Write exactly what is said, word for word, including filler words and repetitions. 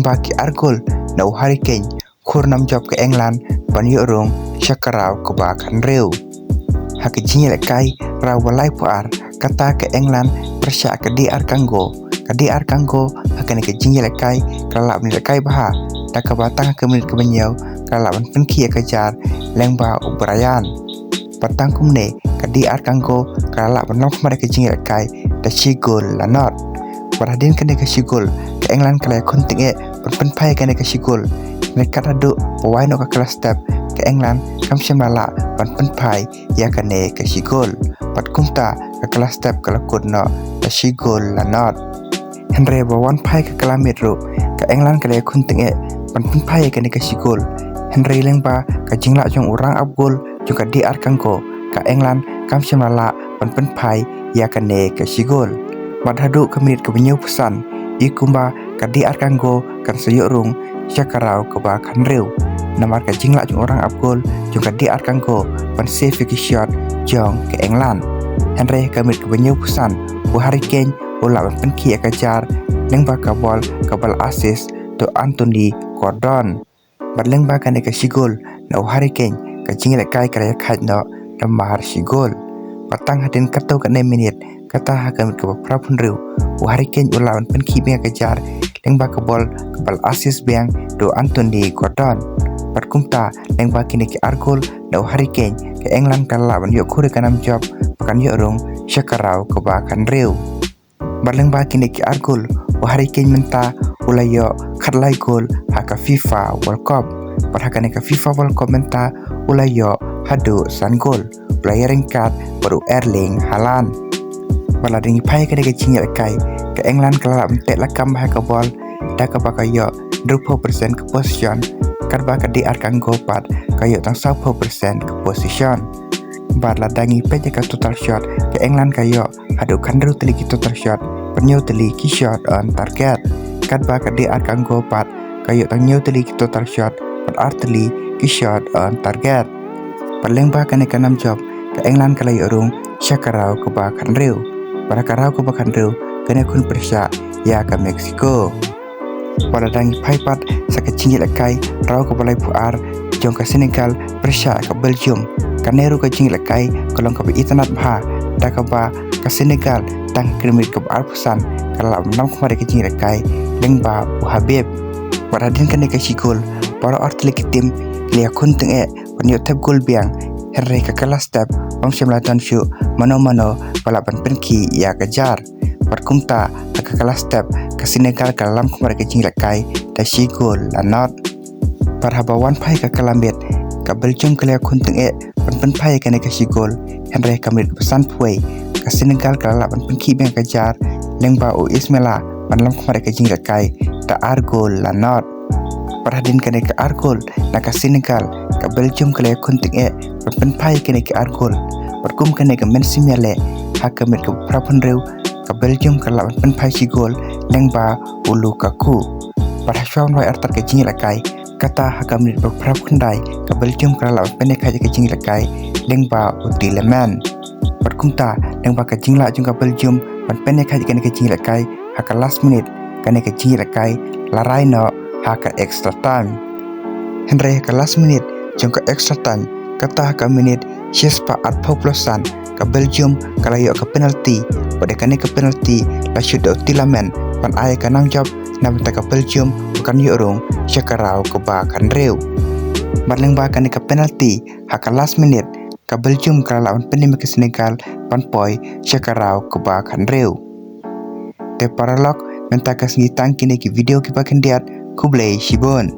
Ba ki ar gol na u Harry Kane, khur nam jop ka England ban ïoh rung sha ka round kaba khathynriew. Ha ka jingïalehkai round ba laiphew ar, kata ka England pyrshah ka D R Congo. Ka D R Congo ha kane ka jingïalehkai ka la lah ban ïalehkai bha, da kaba tang ha ka minit kaba hynñiew ka la lah ban pynkhih ïa ka jar lyngba u Bryan. Bad tang kumne ka D R Congo ka la lah ban long khmat ïa ka jingïalehkai da shi gol la not. Bad hadien kane ka shi gol, ka England ka la ïakhun tyngeh ban pynphai ïa kane ka shi gol. Hynrei kat haduh ba wai noh ka kylla step, ka England kam shym la lah ban pynphai ïa kane ka shi gol. Bad kumta ka kylla step ka la kut noh da shi gol la not. Hynrei ba wan phai ka kylla miet ruh, ka England ka la ïakhun tyngeh ban pynphai ïa kane ka shi gol. Hynrei lyngba ka jinglah jong u rangap gol jong ka D R Congo, ka England kam shym la lah ban pynphai ïa kane ka shi gol. Bad haduh ka minit kaba hynñiewphew san, i kumba ka D R Congo kan sa ïoh rung sha ka round kaba khathynriew. Namar ka jinglah jong u rangap gol jong ka D R Congo ban save ïa ki shot jong ka England. Hynrei ha ka minit kaba hynñiewphew san, u Harry Kane u lah ban pynkhih ïa ka jar lyngba ka bol kaba la assist da u Anthony Gordon. Bad lyngba kane ka shi gol na u Harry Kane, ka jingïalehkai ka la ïakhaid noh da mar shi gol. Bad tang hadien katto katne minit, kata ha ka minit kaba phraphew hynriew, u Harry Kane u lah ban pynkhih biang ïa ka jar lyngba ka bol kaba la assist biang da u Anthony Gordon. Bad kumta lyngba kine ki ar gol na u Harry Kane, ka England ka la lah ban ïoh khur ïa ka nam jop ba kan ïoh rung sha ka round kaba khathynriew. Bad lyngba kine ki ar gol, u Harry Kane mynta u la ïoh khatlai gol ha ka FIFA World Cup. Bad ha kane ka FIFA World Cup mynta u la ïoh haduh san gol. U la ïaryngkat bad u Erling Haaland. Bad lada ngi phai ïa kane ka jingïalehkai, ka England ka la lah ban teh lakam bha ïa ka bol, da kaba ka ïoh hynriewphew percent ka possession, katba ka D R Congo pat ka ïoh tang sawphew percent ka possession. Bad lada ngi peit ïa ka total shot, ka England ka ïoh haduh khathynriew tylli ki total shot bad hynñiew tylli ki shot on target. Katba ka D R Congo pat ka ïoh tang hynñiew tylli ki total shot bad ar tylli ki shot on target. Bad lyngba kane ka nam jop, ka England ka la ïoh rung sha ka round kaba khathynriew. Bad ha ka round kaba khathynriew kan ïakhun pyrshah ïa ka Mexico. Bad lada ngi phai pat sha ka jingïalehkai round kaba laiphew ar jong ka Senegal pyrshah ka Belgium, kane ruh ka jingïalehkai ka long kaba itynnad bha, da kaba ka Senegal tang ha ka minit kaba arphew san ka la lah ban lam khmat ïa ka jingïalehkai lyngba u Habib. Bad hadien kane ka shi gol, baroh ar tylli ki team ki la ïakhun tyngeh ban ïoh thep gol biang, hynrei ka kylla step bym shym la don shuh mano mano ba lah ban pynkhih ïa ka jar. Bad kumta ha ka kylla step, ka Senegal ka la lam khmat ïa ka jingïalehkai da shi gol la not. Bad haba wan phai ka kylla miet, ka Belgium ka la ïakhun tyngeh ban pynphai ïa kane ka shi gol, hynrei ha ka minit ba sanphew wei, ka Senegal ka la lah ban pynkhih biang ïa ka jar lyngba u Ismaila ban lam khmat ïa ka jingïalehkai da ar gol la not. Bad hadien kane ka ar gol na ka Senegal, ka Belgium ka la ïakhun tyngeh ban pynphai ïa kane ka ar gol. Bad kum kane ka mynsiem ïaleh, ha ka minit kaba phraphew hynriew, ka Belgium ka la lah ban pynphai shi gol lyngba u Lukaku. Bad hashwa ban wai artat ka jingïalehkai, kata ha ka minit ba phraphew khyndai, ka Belgium ka la lah ban pynïakhaid ïa ka jingïalehkai lyngba u Tielemans. Bad kumta lyngba ka jinglah jong ka Belgium ban pynïakhaid ïa kane ka jingïalehkai ha ka last minute, kane ka jingïalehkai la rai noh ha ka extra time. Hynrei ha ka last minute jong ka extra time, kata ha ka minit shispah arphew san, ka Belgium ka la ïoh ka penalty. Bad ïa kane ka penalty la shoot da u Tielemans ban ai ïa ka nam jop na bynta ka Belgium ba kan ïoh rung sha ka round kaba khathynriew. Bad lyngba kane ka penalty ha ka last minute, ka Belgium ka la lah ban pynim ïa ka Senegal ban poi sha ka round kaba khathynriew. Te paralok, mynta ka sngi tang kine ki video kiba khyndiat, khublei shibun.